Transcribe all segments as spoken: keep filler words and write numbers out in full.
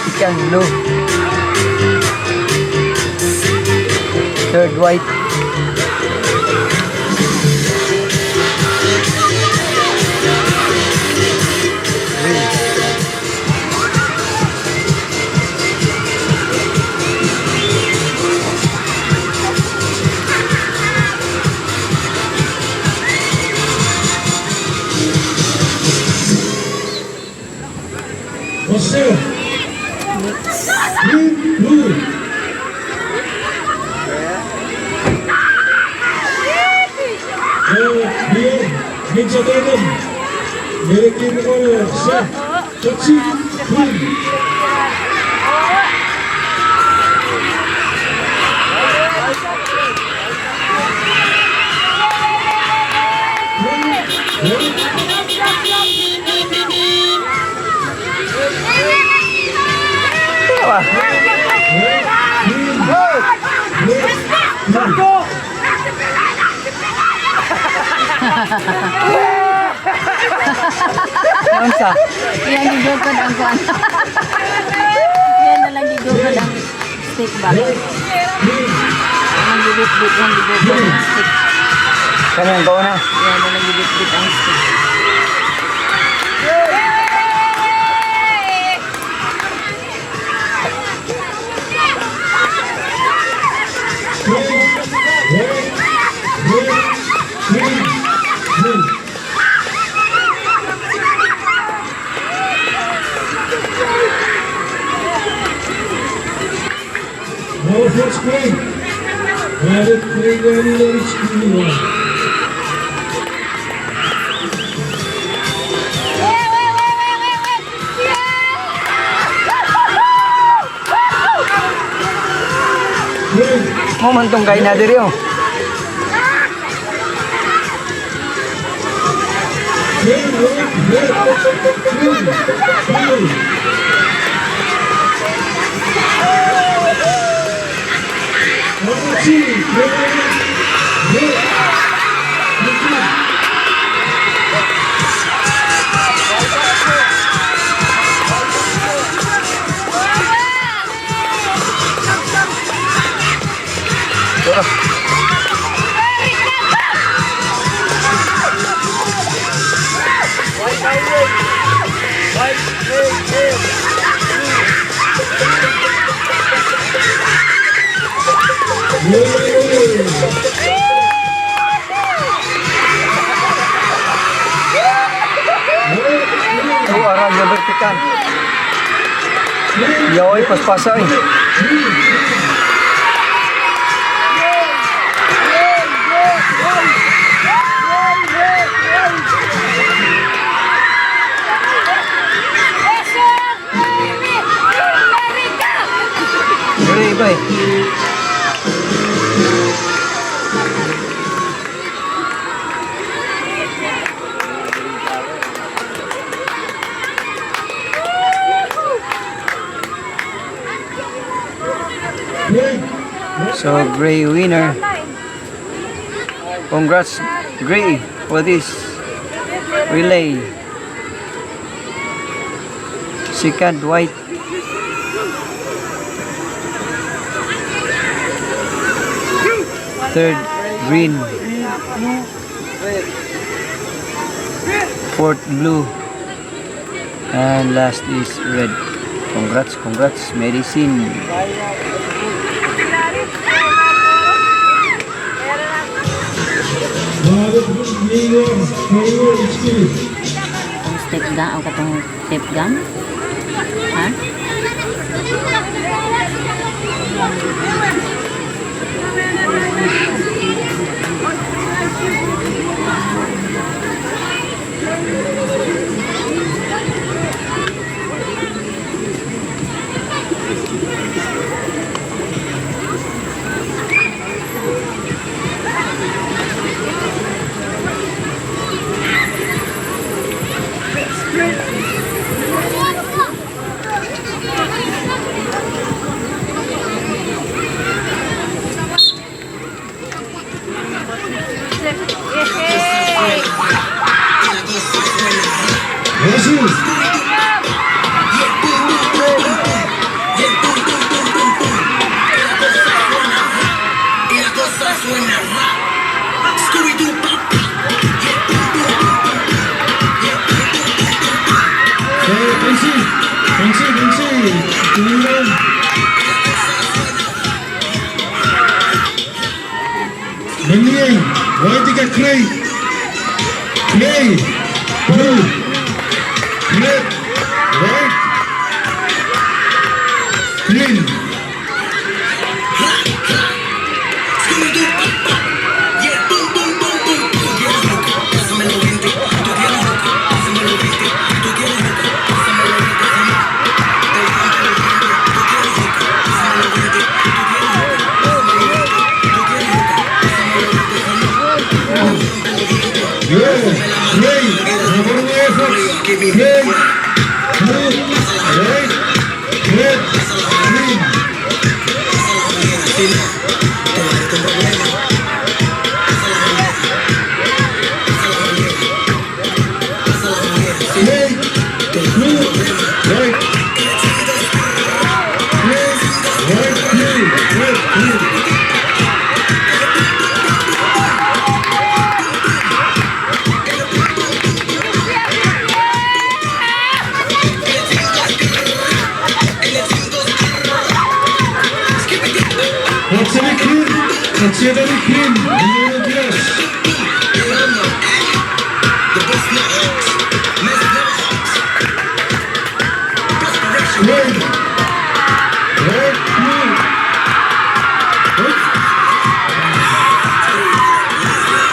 Second blue. Third white. Green. Oso. Mix. Blue, blue. Eh, bien. Mix again. Mereki mukolo, sa. Touch it. Blue. Nonsa. Ian di gokon angkon. Ian nalang di gokon ang. Stick ba? Nang gibitbit, nang gibitbit ang stick. Kamu ang kauna? Iya, nang gibitbit ang stick. Momentum kaina terio. Ua ra nge bertikan. Ia oi paspasai. Oi, oi. So, Gray winner. Congrats, Gray, for this relay. Second white. Third green. Fourth blue. And last is red. Congrats, congrats, Medicine. Step gun, o katong step gun. Ha? Benji, Benji, Benji. Meniei, white ika gray? Gray, blue, red, white, green. Yo, grey, number one, grey, blue, white, red, green. Grey, blue, white. Grey, white, blue, red, green. Ach seni green, ach seni green, yes. Red. Red, blue. Red.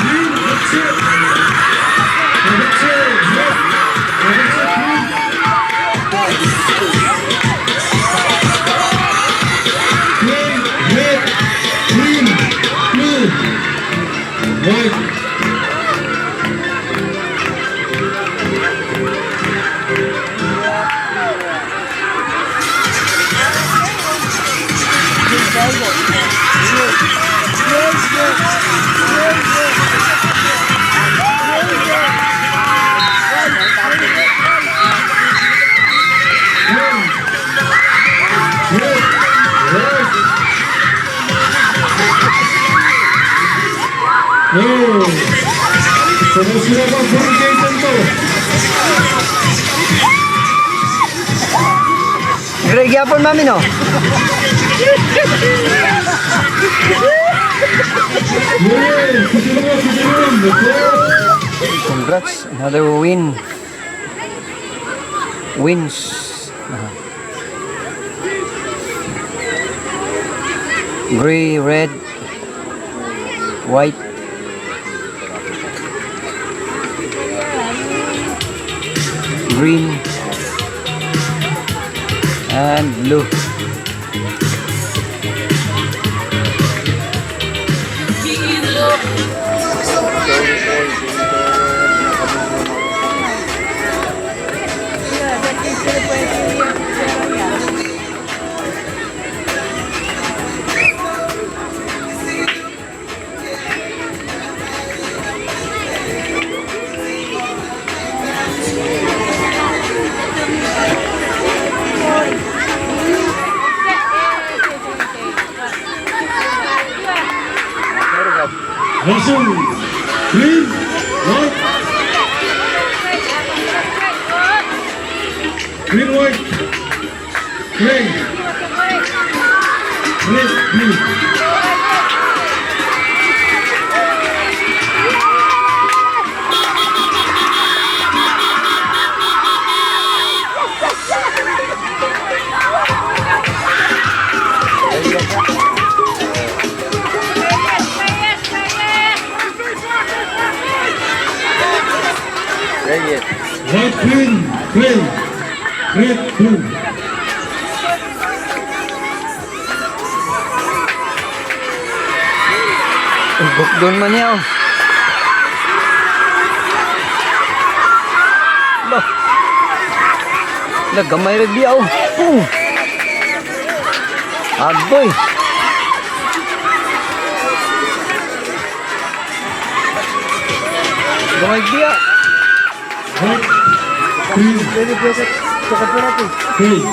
Green, red, red, red, red, green. Green, red, green, blue, white. Regi apon mamino. Congrats, another win. Wins. Green, red, white, green, and blue. Awesome. Green, white. Green, white. Green. Red, blue. Red, green, green, red, blue. Bok don mania o. Lo. Lo gamai re bia o. Pung. Agoi. Gamai bia. Red, green, blue.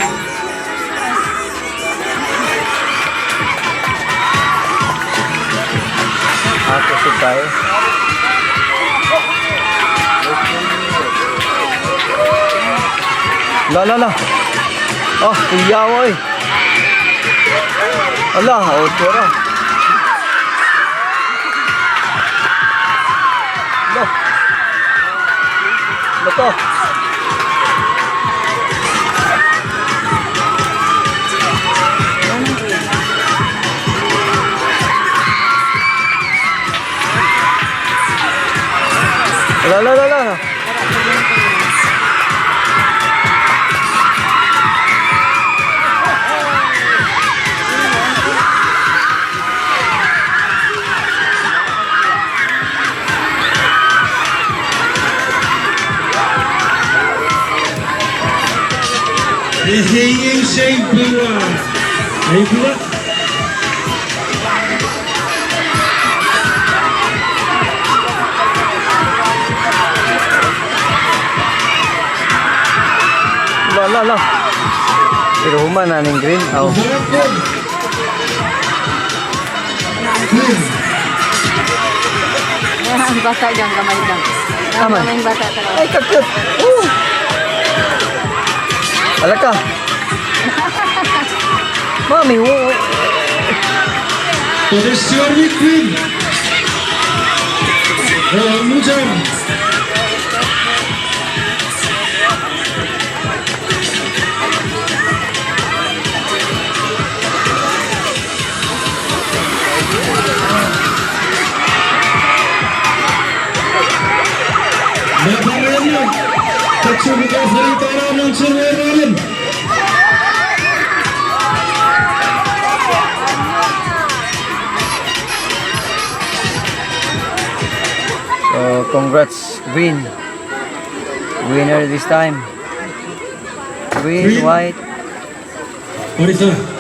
Ako sukai. La, la, la. Oh, kuya woi. Ala, o tora. No. Loko. La, la, la, la. Ehe, ehe, sei pua. Ei pua. La, la, la. Iro human aning green, au. Ang bata dang, kamai dang. Aman. Ang bata dang. Ai, kakut. Uh. Alaka. Mami, u- Possession with Queen. Oh, muchar. Uh, congrats, win. Winner this time. Green, green. White. What is that?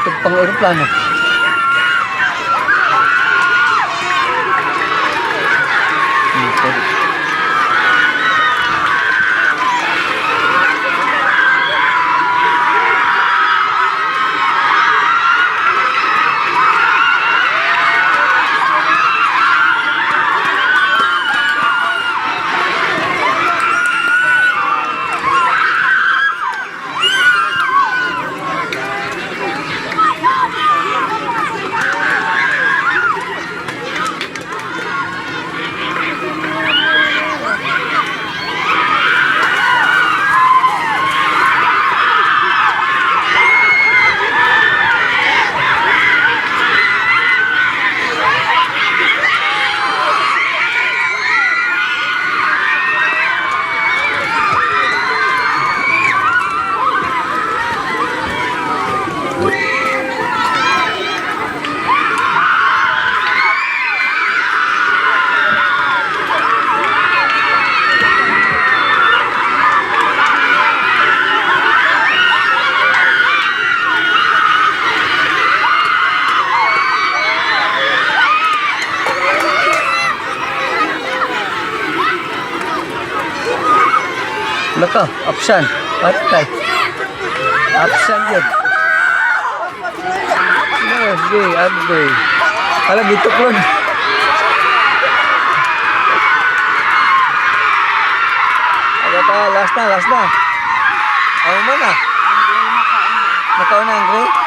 Tupang eroplano. Laka, apsan, atai. Apsan yet. No, gei, ap gei. Ala gitok lon. Agata, last na, last na. Au mana? Makauna ang gei?